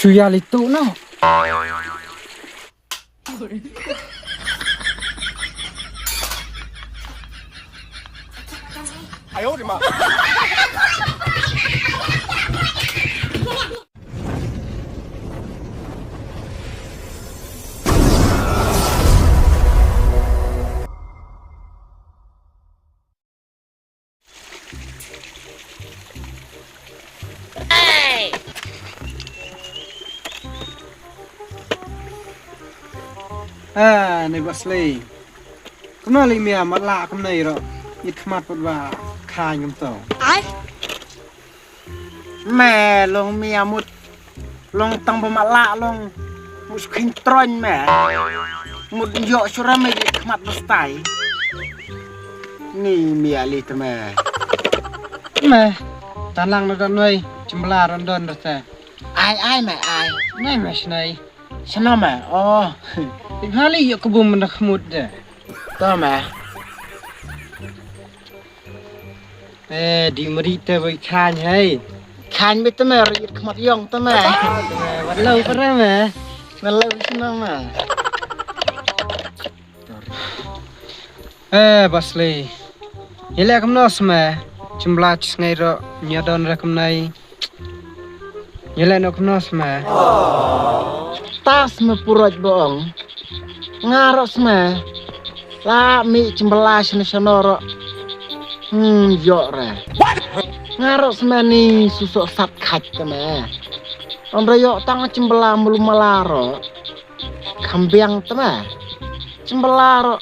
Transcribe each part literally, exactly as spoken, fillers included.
Shu ïa li tu no. Ah, ne Baslei. Kumno lei mia matlah kumne ro. It khmat pat ba khain kumto. Ai. Me long mia mut. Long tang ba matlah long. Mut skin tron me. Mut ïoh sura me it khmat ba stai. Ni mia lei te me. Me. Tanang na don wei. Jembla ron don rete. Ai ai me ai. Nai me snai. Sano me. Oh. Ibhali ïoh kubum na khmut de. To me. Eh, di mari te bai khan hai. Khan bit te me rit khmat yong te me. Wat lo para me. Wat lo sano me. Eh, Baslei. Ïa leh kumno sma. Jembla chi sngai ro. Nya don re kumnai. Ïa leh no kumno sma. Tas me puroj boong. Nga ro sma. La mi jembla shano shano ro. Hmm, ïoh re. Nga ro sma ni suso sat khaj te me. Om re ïoh tang jembla mulu mala ro. Khambiang te me. Jembla ro.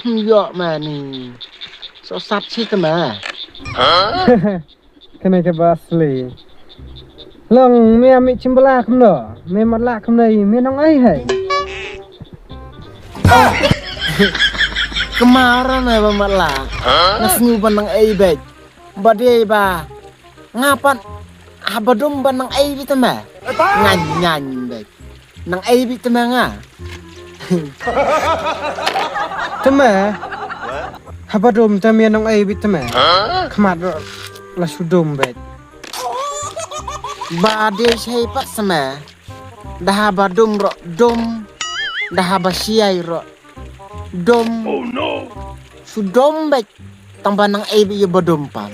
Hm, ïoh me ni. So sat shi te me. Kane ka Baslei. Long me ami jembla kumno. Me matlah kumno me nong ai hai. Kemara me ba matlah. Nga sngew ba nong ai bek. Ba dei ba. Nga pat haba dum ba nang ai bit te me. Ngan ngan bit. Nang ai bit te me nga. Te me. Haba dum te me nang ai bit te me. Khmat ro la shu dum bit. Ba de shei pat se me. Da haba dum ro dum. Da haba shiai ro. Dum. Oh no. Shu dum bek. Tang ba nang ai bi ïa ba dum pan.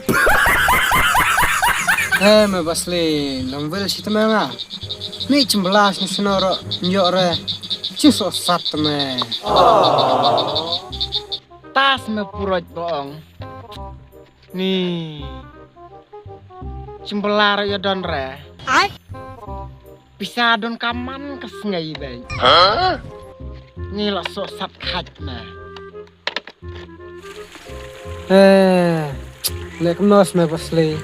He me Baslei, long wel shi te me nga. Mi chimbla shi sno ro, nyo re. Chi so sat te me. Tas me puroj boong. Ni. Chimbla ro ïa don re. Ai. Pisa don ka man ka sngi beng. Hah? Ni la so sat khaj na. Eh, lek nos me Baslei.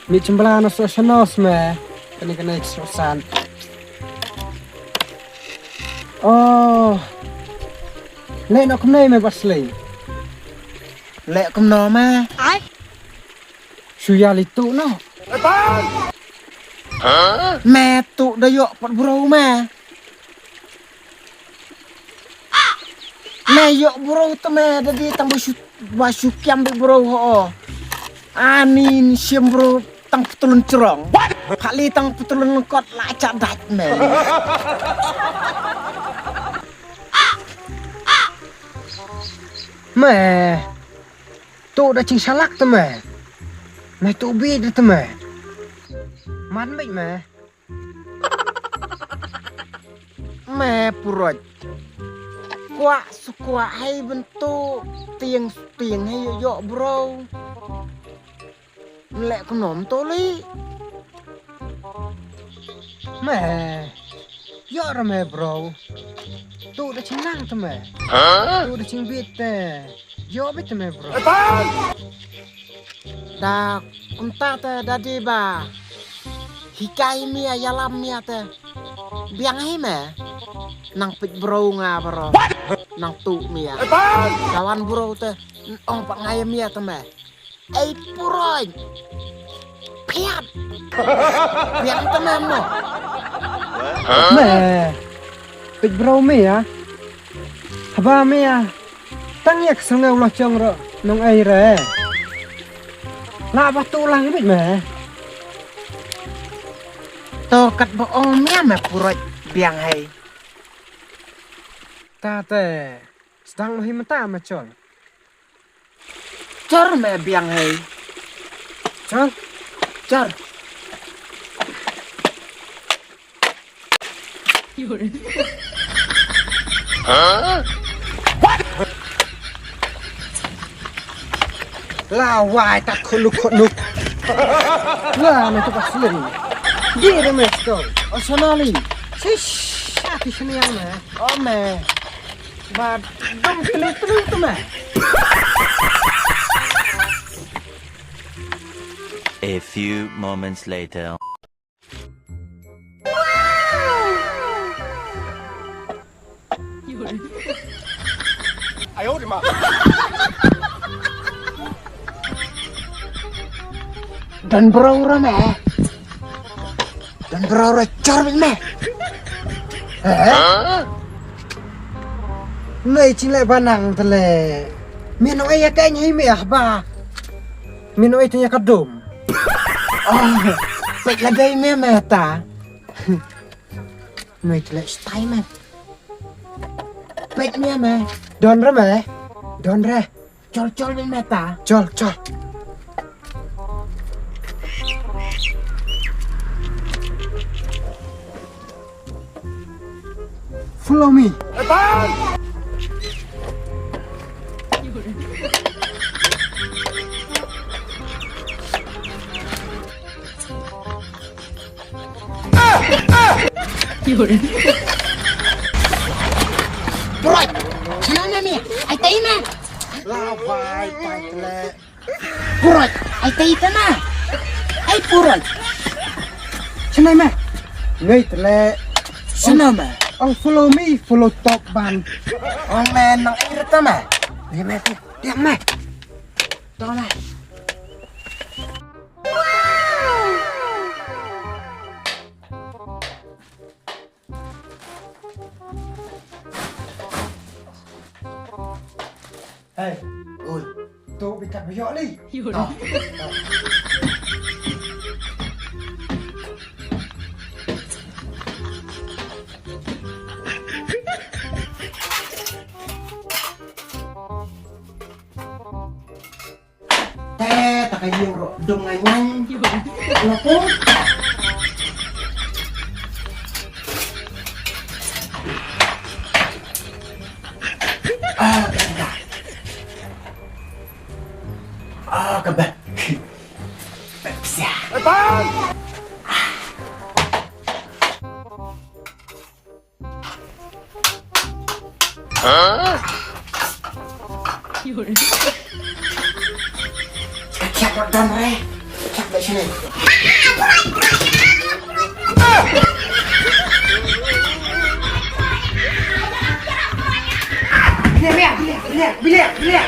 Mi chimbla na so shanos me. Kani kani so san. Oh. Lek no kumne me Baslei. Lek kumno me. Ai. Shu ïa li tu no. Me tu da ïoh pat bro me. Me ïoh bro tu me da di tang ba shu ba shu kiam bi bro ho. Ani ni shim bro tang putulun cerong. Kali tang putulun kot la cha dat me. Me. Tu da ching salak te me. Me tu bi de te me. Man bit me. Me puroj. Kwa su kwa hai bentu tieng tieng hai yo yo bro. Lek kumno to li. Me. Ïoh re me bro. Tu da ching nang te me. Hah? Tu da ching bit te. Ïoh bit te me bro. Da kumta te da di ba. Hikai mia ïalam mia te. Biang hi me. Nang pit bro nga bro. Nang tu mia. Da wan bro te. Ong pat ngai mia te me. Ei puroi. Piat. Piat te mem no. Me. Pit bro me ya. Haba me ya. Tang yak sungai ulah chong ro nong ai re. La ba tu lang bit me. To kat ba ong mia me puroi biang hei. Ta te, sdang hi mynta me chol. Chor me biang hei. Chol. Chor. La wai ta khulu khunu. La me tu ka sling. Di re me sto. O sonali. Sish. Ati sini yang me. O me. Ba dum telu telu tu me. A few moments later. Don bro ra me. Don bro ra chor me. Eh? Nei ching le banang tele. Mino ai ka nyi me ah ba. Mino ai tinya kadum. Oh, pek la dei me me ta. Noi tele stai me. Pek me me. Don re me. Don re. Chol chol me me ta. Chol chol. Follow me. Puroi. Sino na ni? Ai tai na. La bai tai le. Puroi, ai tai tana. Ai puroi. Sini me. Ngei tele. Sini me. Ong follow me, follow top ban. Ong me nang ai rata me. Ni me ti. Dia me. Tong me. Hey, ul. Tu bi kat biok li. To, to. Te ta ka ïing ruh dum ngai ngai. Lo ko. Ah, ka ba. Ah, ka ba. Pepsia. Ka khiak wat don re. Khiak bad shane. Bilia, bilia, bilia, bilia, bilia.